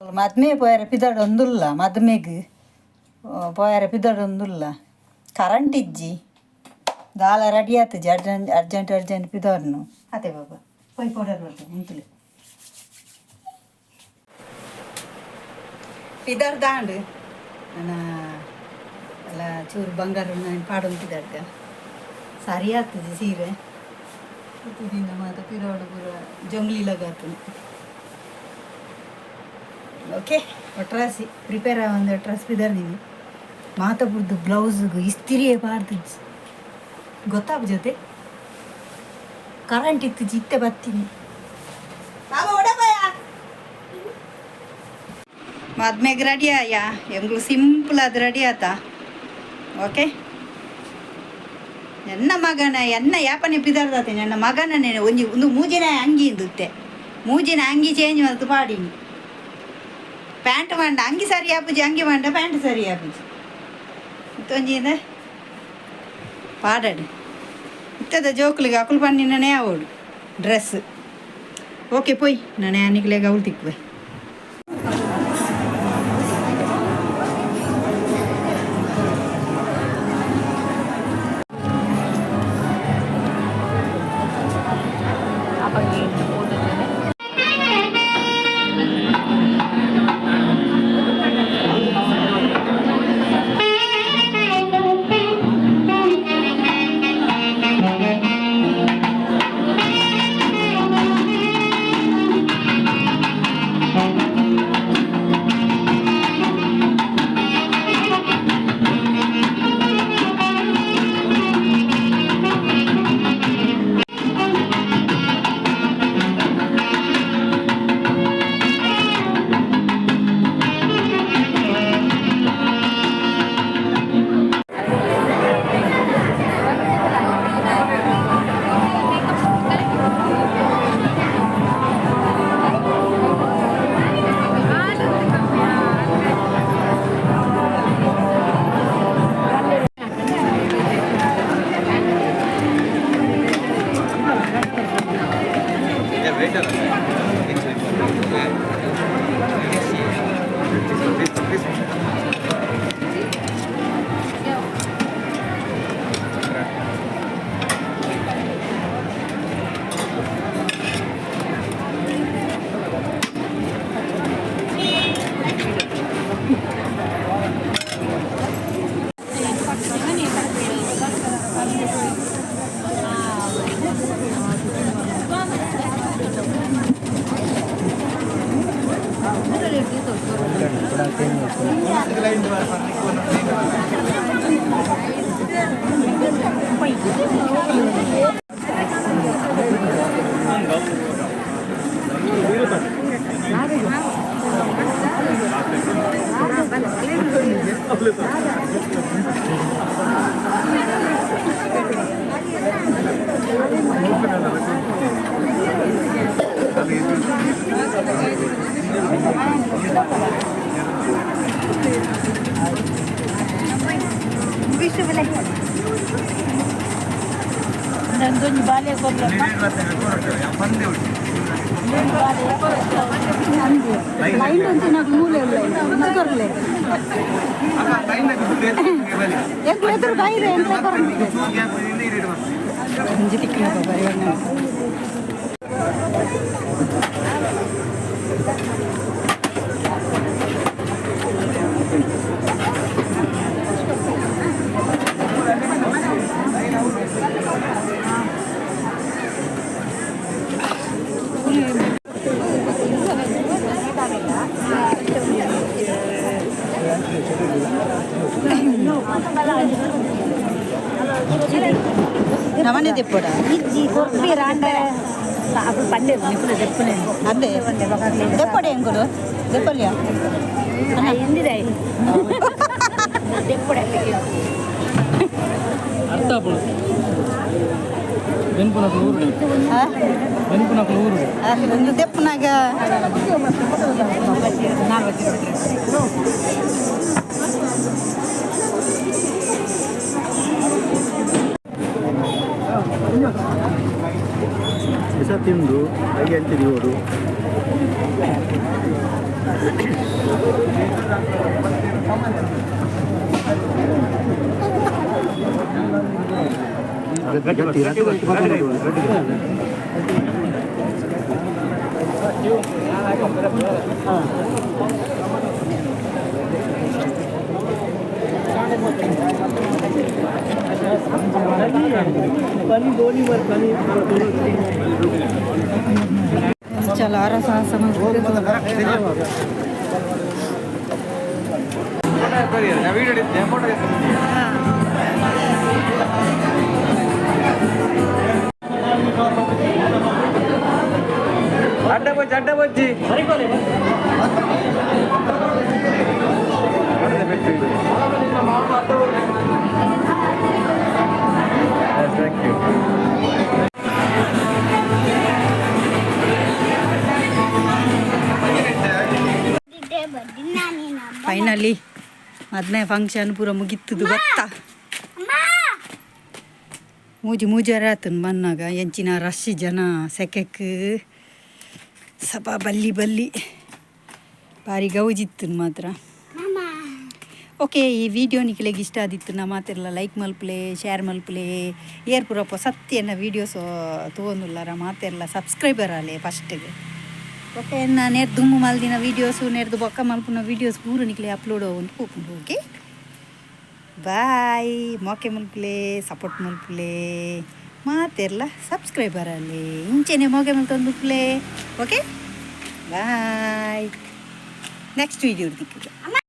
ಮದ್ಮೆ ಪೋಯೆರೆ ಪಿದಡೊಂದುಲ್ಲ ಮದ್ಮೆಗ್ ಪೋಯೆರೆ ಪಿದಡೊಂದುಲ್ಲ ಕರೆಂಟ್ ಇಜ್ಜಿ ದಾಲ ರೆಡಿ ಆತುಜಿ ಅರ್ಜೆಂಟ್ ಅರ್ಜೆಂಟ್ ಅರ್ಜೆಂಟ್ ಪಿದರ್ನು ಅತೆ ಬಾಬಾ ಪೋಯ್ ಪೌಡರ್ ಬರ್ತದೆ ಉಂತುಲೆ ಪಿದರ್ದಾಂಡ್ ನನ ಅಲ್ಲ ಚೂರು ಬಂಗಾರ ಪಾಡೊಂದು ಪಿದರ್ದ ಸರಿ ಆತುಜಿ ಸೀರೆ ದಿನ ಮಾತ ಪಿರಾಡು ಪೂರ ಜಂಗ್ಲಿ ಲಗಾತುಂಡು. ಓಕೆ, ಒಟ್ರಾಸಿ ಪ್ರಿಪೇರ್ ಆವಂದು ಒಟ್ರಾಸಿ ಪಿದರ್ದಿನಿ. ಮಾತ ಬುಡ್ದು ಬ್ಲೌಸ್ಗ್ ಇಸ್ತಿರಿಯೇ ಪಾಡ್ದಿಜ್ಜಿ ಗೊತ್ತಾಪ ಜೊತೆ ಕರೆಂಟ್ ಇತ್ತು ಇತ್ತೆ ಬತ್ತೀನಿ ಬಾಬಾ ಒಡಪಯ ಮದ್ಮೆಗೆ ರೆಡಿ ಆಯ. ಎಂಗ್ಲು ಸಿಂಪಲ್ ಅದು ರೆಡಿ ಆತ. ಓಕೆ, ಎನ್ನ ಮಗನ ಎನ್ನ ಯಾಪನೆ ಪಿದರ್ದಾತೆ. ನನ್ನ ಮಗನನೇ ಒಂಜಿ ಒಂದು ಮೂಜಿನ ಅಂಗಿ ಇಂದುತ್ತೆ, ಮೂಜಿನ ಅಂಗಿ ಚೇಂಜ್ ಮಲ್ತು ಪಾಡಿನಿ. ಪ್ಯಾಂಟ್ ಮಂಡ ಅಂಗಿ ಸರಿ ಆಪುಜಿ, ಅಂಗಿ ಮಂಡ ಪ್ಯಾಂಟ್ ಸರಿ ಆಪುಜಿ. ಇತ್ತೊಂಜಿ ಪಾಡಡು ಇತ್ತದ ಜೋಕುಲಿಗೆ ಅಕುಲು ಪನ್ನಿನನೇ ಅವಡು ಡ್ರೆಸ್. ಓಕೆ, ಪೋಯ್ ನಾನೇ ಅನಿಕ್ಲೆಗ್ ಅವಳು ತಿಕ್ಕುವೆ. ಲೈನ್ ಉಂಚಿನ ಮೂಲೆ ಕೊರ್ಲೆ ಎಂಕ್ಲು ಎದುರು ಬೈರೆ ಎಂಕ್ಲೆ ಕೊರಂದಿದೆ. ಒಂಜಿ ತಿಕ್ಕಿನ ಬರಿ. ನಮನೆ ದೆಪ್ಪಡ. ಇಜ್ಜಿ ಕೊರ್ಪಿರಾಂಡ ಅప్పుడు ಪಂಡೆ ನಿಪುಣ ದೆಪ್ಪುನೆ. ಅದೇ ದೆಪ್ಪಡೆ ಎಂಕುಲು ದೆಪ್ಪಲಿಯ. ಎಂದಿದೆ ದೆಪ್ಪಡೆ. ಅರ್ಥ ಆಪುಂಡು ಬೆನ್ಪುನಕುಲು ಊರುಡೆ, ಬೆನ್ಪುನಕುಲು ಊರುಡೆ. ಒಂದು ದೆಪ್ಪನಾಗ. ವಿಷ ತಿಂದು ಕೈ ಅಂಚಿದ. ಚಲೋ ಅರಸಾಹಸ. ಅಡ್ಡ ಬಜ್ಜಿ, ಅಡ್ಡ ಬಜ್ಜಿ. Thank you. Finally ಮದ್ಮೆ ಫಂಕ್ಷನ್ ಪೂರ ಮುಗಿತ್ತದು ಗೊತ್ತಾ. ಮೂಜಿ ಮೂಜಾರ ಆತನ್ ಬನ್ನಾಗ. ಎಂಚಿನ ರಶ್ ಜನ, ಸೆಕೆಕ್ ಸಭಾ ಬಲ್ಲಿ ಬಲ್ಲಿ ಬಾರಿ ಗೌಜಿತ್ತು ಮಾತ್ರ. ಓಕೆ, ಈ ವಿಡಿಯೋ ನಿಕ್ಲೆಗ್ ಇಷ್ಟ ಆದಿತ್ತು ನಾ ಮಾತೆರ್ಲ ಲೈಕ್ ಮಲ್ಪಲೆ, ಶೇರ್ ಮಲ್ಪಲೆ. ಏರ್ ಪೂರ ಸತ್ಯನ ವೀಡಿಯೋಸ್ ತೂವೊಂದುಲ್ಲಾರ ಮಾತೆರ್ಲ ಸಬ್ಸ್ಕ್ರೈಬರ್ ಆಲೆ ಫಸ್ಟ್ಗೆ. ಓಕೆ, ನಾನು ನೇರ್ ದುಮ್ಮು ಮಲ್ದಿನ ವೀಡಿಯೋಸು, ನೇರ್ದು ಬೊಕ್ಕ ಮಲ್ಪುನ ವೀಡಿಯೋಸ್ ಪೂರ ನಿಕ್ಲೆ ಅಪ್ಲೋಡ್ ಆವೊಂದು ಪೋಪುಂಡು. Okay, bye. ಮೋಕೆ ಮಲ್ಪಲೆ, ಸಪೋರ್ಟ್ ಮಲ್ಪಲೆ, ಮಾತೆರ್ಲ ಸಬ್ಸ್ಕ್ರೈಬರ್ ಆಲೆ. ಇಂಚೆನೆ ಮೋಕೆ ಮಲ್ತೊಂದು. Okay, bye. Next video ದಿಕ್ಕುಗ.